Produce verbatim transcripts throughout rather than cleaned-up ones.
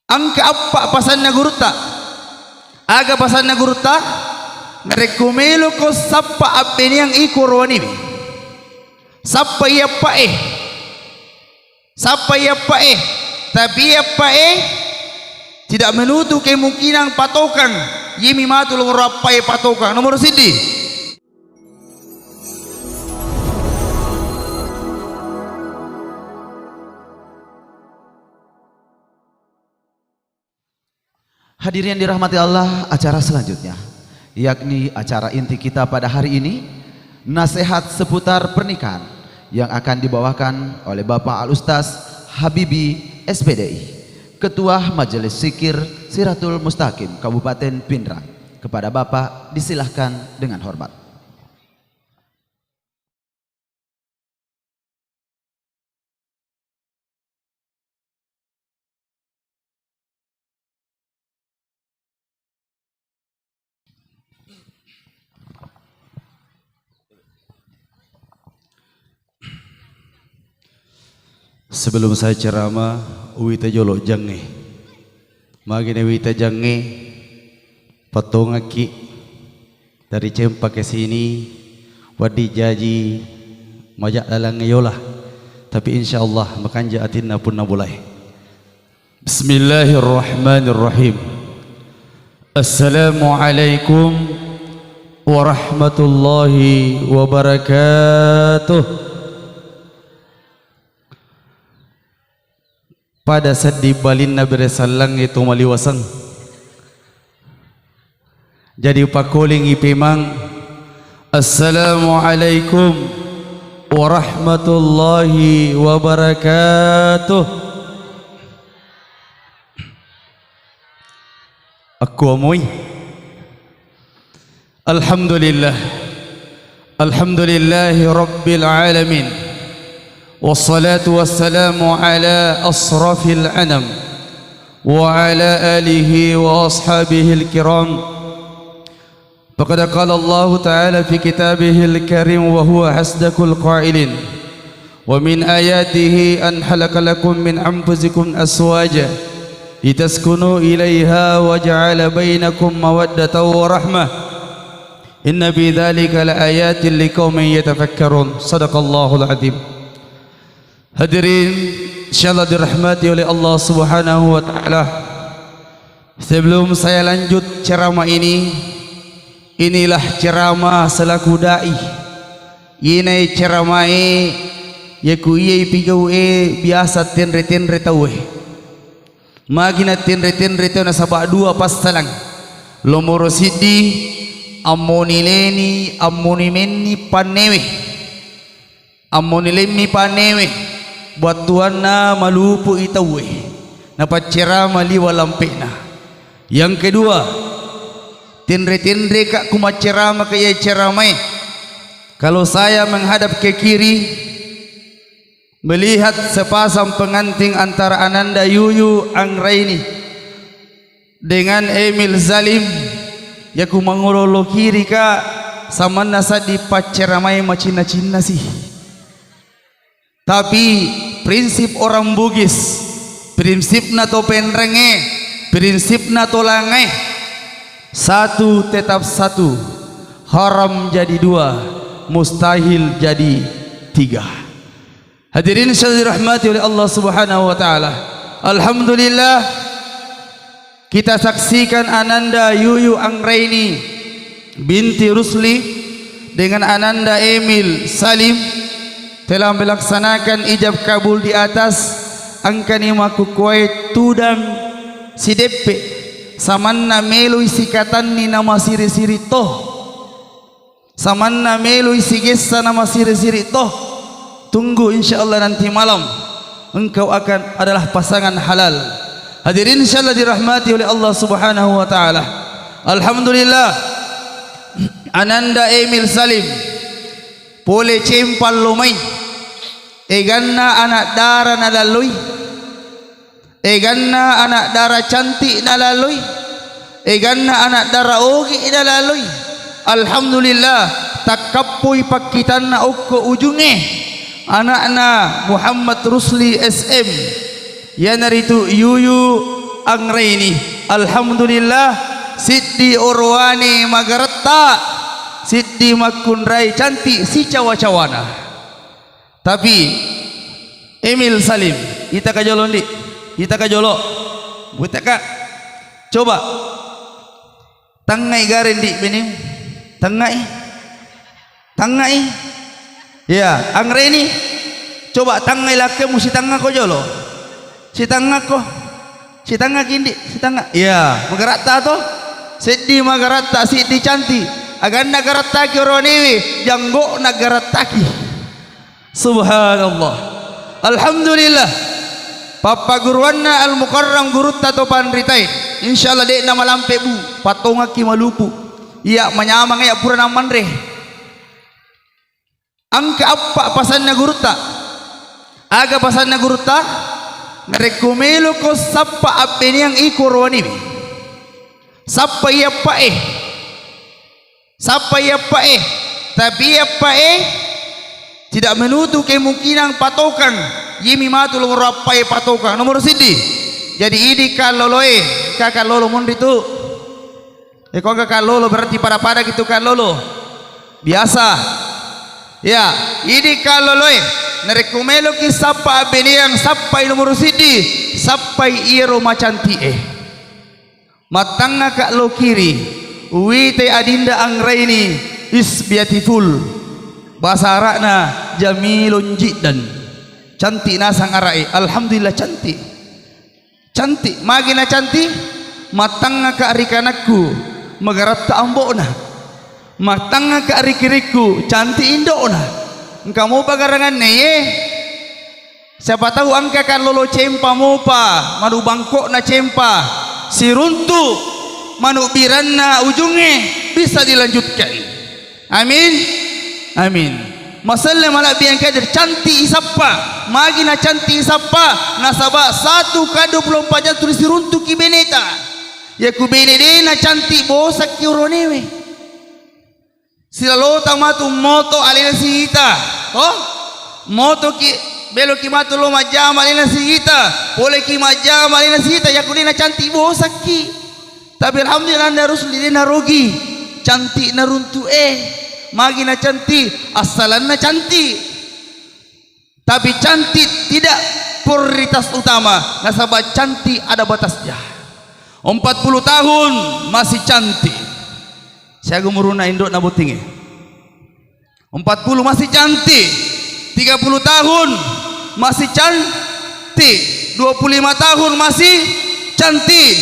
Engka eppa pasanna gurutta. Aga pasanna gurutta? Narekko meloko sappa abbeniang iko roaniwi, sappa iya eppae. Sappa iya eppae. Tapi iya eppae tidak menutup kemungkinan patokang. Iyami matu lomoro eppae patokang. Nomoro siddi. Hadirin yang dirahmati Allah, acara selanjutnya, yakni acara inti kita pada hari ini, nasihat seputar pernikahan yang akan dibawakan oleh Bapak Al Ustaz Habibi, S P D I, Ketua Majelis Zikir Siratul Mustaqim Kabupaten Pinrang. Kepada Bapak disilahkan dengan hormat. Sebelum saya ceramah, uwita jolo jangnge. Magi na wita jangnge, pattongakki, dari cempake sini, waddi jaji, majak lalang yola. Tapi insya Allah makanja atinna punna bolae. Bismillahirrahmanirrahim. Assalamualaikum warahmatullahi wabarakatuh. Pada seddi balinna bere sallang itu maliwaseng. Jadi pakolingi pemang, "Assalamualaikum warahmatullahi wabarakatuh." Aku amui. Alhamdulillah. Alhamdulillahi rabbil alamin. Wassalatu wassalamu ala asrafil anam wa ala alihi wa ashabihil kiram. Faqad qala Allahu ta'ala fi kitabihil karim wa huwa asdaqul qailin. Wa min ayatihi an khalaqa lakum min anfusikum azwaja litaskunu ilaiha wa ja'ala bainakum mawaddatan wa rahmah. Inna fi dzalika laayatin liqaumin yatafakkarun. Sadaqallahul azim. Hadirin, insyaallah dirahmati oleh Allah Subhanahu wa taala. Sebelum saya lanjut ceramah ini, inilah ceramah selaku dai. Iyena ceramae, yaku iye pigau'e biasa tenre-tenre tauwe. Magi na tenre-tenre tauwe nasaba dua passalang. Lomoro siddi, ammonileni, ammonimenni pannewe. Ammonilemmi pannewe, buattuanna malupu'i tauwe, napaccerama liwa lampe'na. Yang kedua, tenre-tenreka ku macceramaka iye ceramae. Kalau saya menghadap ke kiri, melihat sepasang pengantin antara Ananda Yuyu Anggraini dengan Emil Salim, yaku mangolo lo kiri ka, samanna saddi pacceramae macinna-cinna si. Tapi prinsip orang Bugis, prinsipna to penrengnge, prinsipna to langae, satu tetap satu, haram jadi dua, mustahil jadi tiga. Hadirin yang dirahmati oleh Allah Subhanahu wa taala. Alhamdulillah, kita saksikan Ananda Yuyu Anggraini binti Rusli dengan Ananda Emil Salim telah melaksanakan ijab kabul di atas. Engkani makkukkuae tudang sideppe, samanna meloi sikatanni namasiri-siri to. Samanna meloi sigessa namasiri-siri to. Tunggu, insya Allah nanti malam engkau akan adalah pasangan halal. Hadirin, insya Allah dirahmati oleh Allah Subhanahu wa taala. Alhamdulillah. Ananda Emil Salim pole cempal lo mai. Eganna anak dara nalalloi. Eganna anak dara cantik nalaloi. Eganna anak dara ogi nalaloi. Alhamdulillah, takkappoi pakkitanna okko ujungnge. Anakna Muhammad Rusli S M. Iyanaritu Yuyu Angraini, alhamdulillah, siddi orowane magaretta, siddi makkunrai cantik sicawa-cawana. Tapi Emil Salim, itaka jolo, Ndi. Itaka jolo. Butaka. Coba. Tangngai gareng, Ndi, beneng. Tangngai. Tangngai. Ya, Angraini. Coba tangngai lakkemu, sitangngako jolo. Sitangngako. Sitangngaki, Ndi, sitangnga. Ya, magaratta to. Seddi magaratta, siddi cantik. Aganna garattaki orowanewe, janggo'na garattaki. Subhanallah. Alhamdulillah. Pappaguruanna Al-Mukarram gurutta to panritae. Insyaallah de'na malampe, Bu. Pattongakki malupu. Iya, manyamang iya pura namanre. Engka eppa pasanna gurutta. Aga pasanna gurutta? Narekko meloko sappa abbeneang iko orowanewe. Sappa iya eppae. Sappa iya eppae. Tapi iya eppae tidak menutup kemungkinan patokang. Iyemi matu nomor eppae patokang. Nomor siddi. Jadi idi kalloloe, ka kallolo monri tu. Eko aga kallolo berarti pada-pada gitu kallolo. Biasa. Ya, idi kalloloe. Narekko meloki sappa abbeneang, sappai nomor siddi, sappai iyaro macanti'e. Mattangngaka lo kiri, uwitai adinda Angraini, is beautiful. Bahasa Arabna jamilun jiddan. Cantik nasang Ara'e. Alhamdulillah cantik. Cantik, magi na cantik? Mattangngaka ri kanakku, magaratta ambo'na. Mattangngaka ri kirikku, cantik indo'na. Engka mopa garanganna ye. Siapa tahu engka kallolo cempa mopa, manu bangko'na cempa, siruntu, manu biranna ujungnge, bisa dilanjutkan. Amin. Amin. Maselle malabbi engka hadir, cantik isappa. Magi na cantik isappa? Nasaba satu kali dua puluh empat jam tuli siruntuki beneta. Yaku bene de na cantik, bosakki orowanewe. Silalota matu moto alena sigita. Oh? Motoki, beloki matu lo majjama alena sigita. Poleki majjama alena sigita, yaku de na cantik, bosakki. Tapi alhamdulillah, Anda Rusli de narogi. Cantik naruntu e. Magi na cantik? Assalanna cantik. Tapi cantik tidak prioritas utama. Nasaba cantik ada batasnya. Empat puluh tahun masih cantik. Siaga umuruna indo'na bottingnge? Empat puluh masih cantik. Tiga puluh tahun masih cantik. Dua puluh lima tahun masih cantik.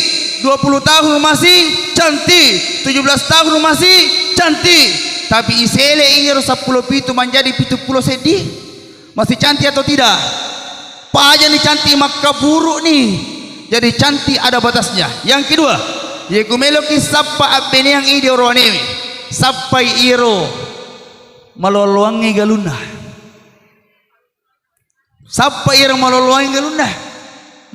Dua puluh tahun masih cantik. Tujuh belas tahun masih cantik. Tapi isele iyaro seppulo pitu menjadi pitu puluh seddi. Masih cantik atau tidak? Pajani cantik, makkaburuni. Jadi cantik ada batasnya. Yang kedua, yekko meloki sappa abbeneang idi orowanewe, sappai iyaro maloloangnge galunna. Sappai iyaro maloloangnge galunna.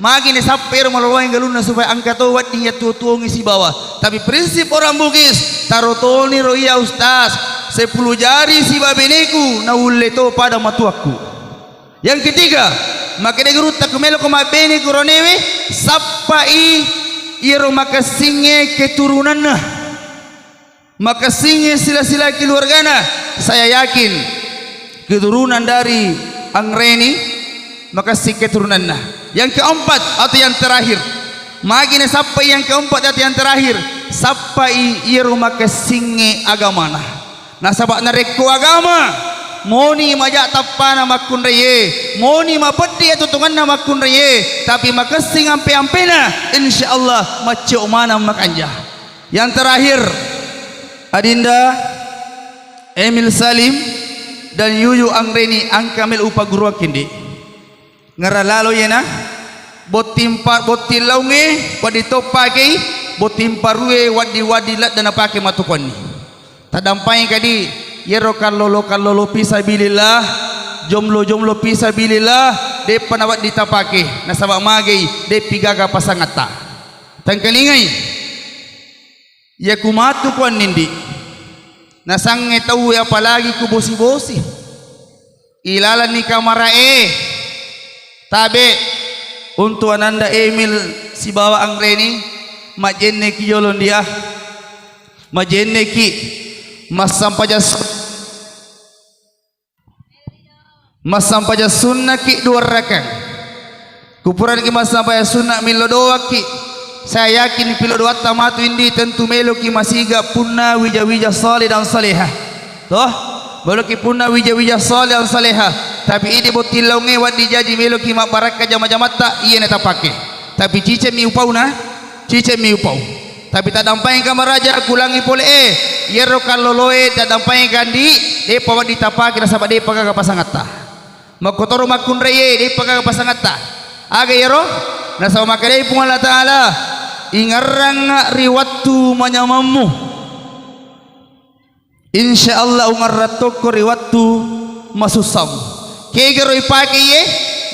Magi nasappai iyaro maloloangnge galunna? Supaya engka to wedding yattuo-tuongi sibawa. Tapi prinsip orang Bugis, taro toni ro iya ustaz, sepuluh jari sibawa beneku, naulle to pada matuakku. Yang ketiga, makkeda gurutta, ko meloko mabbene ko orowanewe, sappai iyaro makessingnge keturunanna. Makessingnge sila-sila keluargana, saya yakin keturunan dari Angreni makessing keturunanna. Yang keempat atau yang terakhir, magi nasappai yang keempat atau yang terakhir, sappai iyaro makessingnge agamana. Nasaba narekko agama, moni maja tappana makkunraie, moni mapeddi atutunganna makkunraie, tapi makessing ampe-ampena, insyaallah maccio maneng makanja. Yang terakhir, Adinda Emil Salim dan Yuyu Angreni, engka melo upagguruakki, Ndi. Ngara lalo yena, botting pa-, botting laungnge wedding to pakei, botting parue wedding-wedding ladde napake matu kuanni. Taddampengika, Ndi, yero kallolo-kallolo fisabilillah, jomlo-jomlo fisabilillah, de'pa nawedding tapake, nasaba magai, de'pi gaga pasangatta. Tengkalingai. Iya ku matu kuanni, Ndi, nasangnge tauwe, apalagi ku bosi-bosi. Ilalenni kamarae, tabe, Untuk Ananda Emil sibawa Angreni, majenneki jolo ndi ah. Majenneki massampajang su-, massampajang sunnaki dua rakang. Kupuranki massampajang sunna millo doakki. Saya yakin pillo doatta matu indi tentu meloki masiga punna wija-wija saleh dan salehah. Toh? Meloki punna wija-wija saleh dan salehah. Tapi idi botting laungnge waddi jaji meloki mabbarakka jama-jamatta, iya na tapake. Tapi cicemmi upauna, cicemmi upau. Tapi taddampengka maraja kulangi pole e, iyaro kalloloe taddampengka ndi, depa waddi tapake nasaba depa gaga pasangatta. Makkotoro makkunraie, depa gaga pasangatta. Aga iyaro? Nasaba makkedai Puang Allah Ta'ala, ingarrangnga ri wettu manyamammu. Insya Allah ungarrang tokko ri wettu masussamu. Kegaro ipake iye?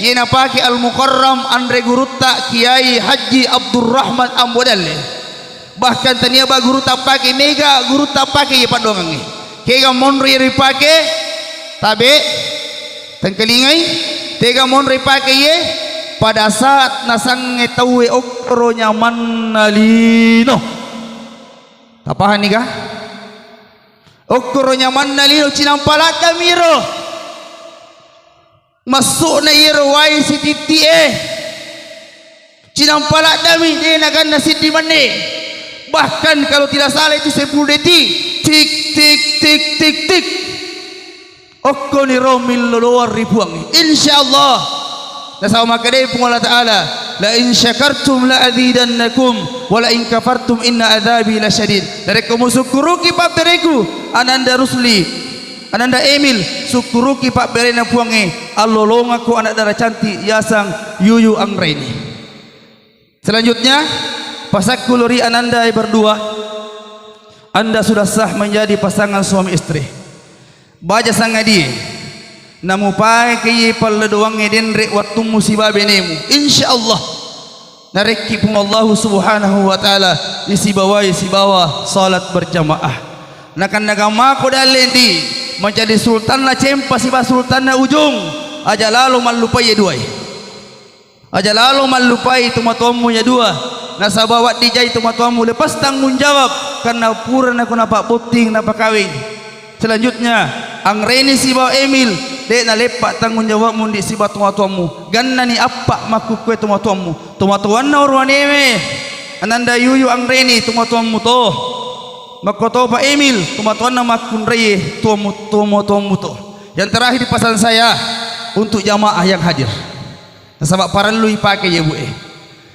Iye napake Al-Mukarram anre gurutta Kiai Haji Abdurrahman Ambo Dalle. Bahkan tania ba gurutta pake, mega gurutta pake iye paddoangengnge. Kega monro iye ripake? Tabe, tengkalingai, tega monro ipake iye? Pada saat nasangnge tauwe okkoro nyamanna lino. Tapahanni ga? Okkoro nyamanna lino cinampa laddamiro. Massu'na iyaro wae sititti'e. Cinampa laddami, de naganna siddi menne. Bahkan kalau tidak salah itu sepuluh detik. Tik, tik, tik, tik, tik. Okkoni ro millo doang ri Puang. Insya Allah. Nasaba makkedai Puang Allah Ta'ala, "La in syakartum la azidannakum, wa la in kafartum inna adzabi lasyadid." Narekko musukkuruki pabbereku, Ananda Rusli, Ananda Emil, sukkuruki pabberena Puangnge, allolongakko anak dara cantik yasang Yuyu Anggraini. Selanjutnya, pasakku lori Ananda berdua, Anda sudah sah menjadi pasangan suami istri. Baja sangadie, namupake iye palledoangnge denre wattummu sibawa benemu. Insya Allah, narekki Puang Allahu Subhanahu wa Ta'ala isibawai sibawa salat berjamaah. Nakannaga mako dalle ndi menjadi sultanna Cempa sibawa sultanna Ujung, aja lalo mallupai iye duai. Aja lalo mallupai tomatoammu iya dua, nasaba wedding jai tomatoammu lepas tanggung jawab, karena pura nako napabbotting napakawing. Selanjutnya, Angreni sibawa Emil, de naleppa tanggung jawabmu ndi sibawa tomatoammu. Gannani appa makkukkue tomatoammu. Tomatoanna orowanewe, Ananda Yuyu Angreni tomatoammu to. Makkotopa Emil tomatoanna makkunraie tuammu, tomatoammu to. Yang terakhir pesan saya untuk jamaah yang hadir. Nasaba parellu ipake iye, Bu, e.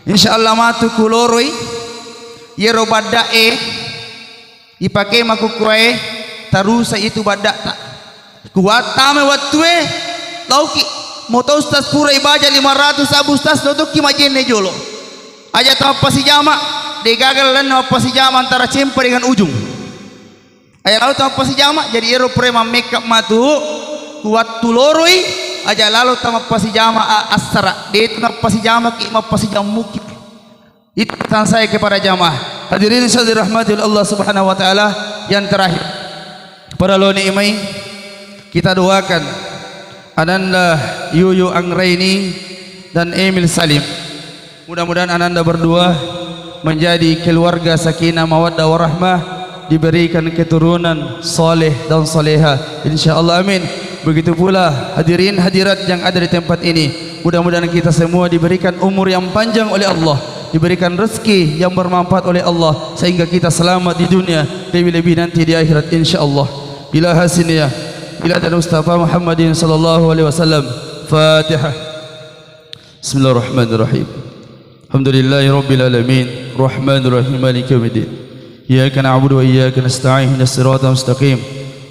Insya Allah matu kuloroi iyaro badda'e ipake makkukkuae, tarusai itu badda'ta. Kuwattama wattue, laoki. Moto ustaz pura ibaja lima ratus sabbu ustaz, lo tokki majenne jolo. Aja tamappasijama, de gaga lalenna mappasijama antara Cempa dengan Ujung. Aja lalo tamappasijama, jadi ero pura mammekka matu, ku wattu loroi, aja lalo tamappasijama a-, assara, de tu nappasijamaki, mappasijammuki. Itu pesan saya kepada jamaah. Hadirin yang dirahmati oleh Allah Subhanahu wa Ta'ala, yang terakhir, para loni imai, kita doakan Ananda Yuyu Anggraini dan Emil Salim. Mudah-mudahan Ananda berdua menjadi keluarga sakinah mawaddah warahmah, diberikan keturunan saleh dan saleha. Insya Allah, amin. Begitu pula hadirin hadirat yang ada di tempat ini. Mudah-mudahan kita semua diberikan umur yang panjang oleh Allah, diberikan rezeki yang bermanfaat oleh Allah, sehingga kita selamat di dunia, lebih-lebih nanti di akhirat, insya Allah. Ila hasin ya, ila dan Mustafa Muhammadin sallallahu alaihi wasallam. Fatihah. Bismillahirrahmanirrahim. Alhamdulillahi rabbil alamin. Rahmanirrahim. Maliki yaumiddin. Iyyaka na'budu wa iyyaka nasta'in. Ihdinas siratal mustaqim.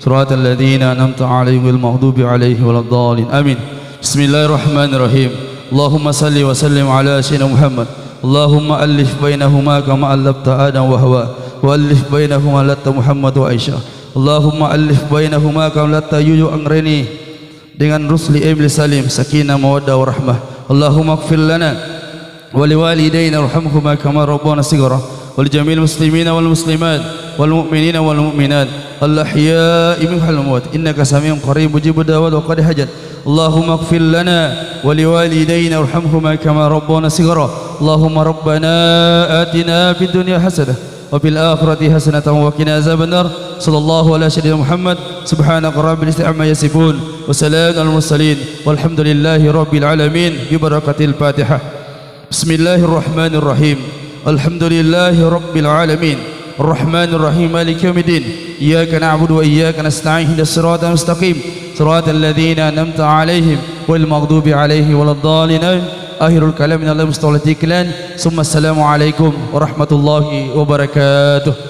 Siratal ladzina an'amta 'alaihim ghairil maghdubi 'alaihim waladdallin. Amin. Bismillahirrahmanirrahim. Allahumma salli wa sallim ala sayyidina Muhammad. Allahumma allif bainahuma kama allafta Adam wa Hawa. Wa allif bainahuma latta Muhammad wa Aisyah. Allahumma allif bainahuma kama latta Yuyu Angreni dengan Rusli Emil Salim, sakinah mawaddah warahmah. Allahumma ighfir lana wa liwalidaina warhamhuma kama rabbana shighara. ولجميع المسلمين والمسلمات والمؤمنين والمؤمنات الأحياء منهم والأموات إنك سميع قريب مجيب الدعوات وقاضي الحاجات. اللهم اغفر لنا ولوالدينا وارحمهما كما ربونا صغارا. اللهم ربنا آتنا في الدنيا حسنة وفي الآخرة حسنة وقنا عذاب النار. صلى الله على سيدنا محمد. سبحان ربك رب العزة عما يصفون وسلام على المرسلين والحمد لله رب العالمين ببركة الفاتحة. بسم الله الرحمن الرحيم. الحمد لله رب العالمين. الرحمن الرحيم. مالك يوم الدين. إياك نعبد وإياك نستعين. اهدنا الصراط المستقيم. صراط الذين أنعمت عليهم غير المغضوب عليهم ولا الضالين. آمين. آخر الكلام إن الله مصطفى الكلام. ثم السلام عليكم ورحمة الله وبركاته.